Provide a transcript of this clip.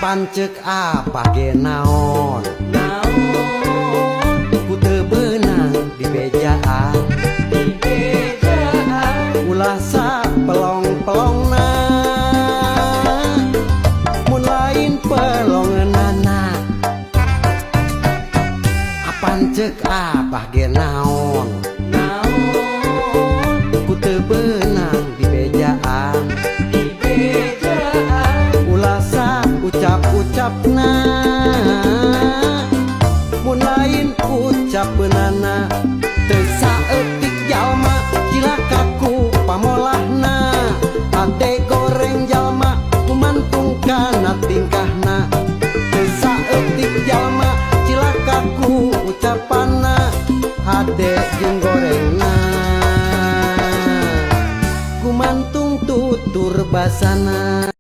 Apan ceuk Abah ge naon? Naon? Ku teu beunang dibejaan. Dibejaan. Ulah sapelong-pelongna, mun lain pelongeunana. Apan ceuk Abah ge naon? Naon? Ku teu beunang dibejaan. Dibejaan. Ulah ucap-ucapna, mun lain ucapeunana. Teu saeutik jalma cilaka ku pamolahna. Hate goreng jalma gumantung kana tingkahna. Teu saeutik jalma cilaka ku ucapanna. Hade jeung gorengna gumantung tutur basana.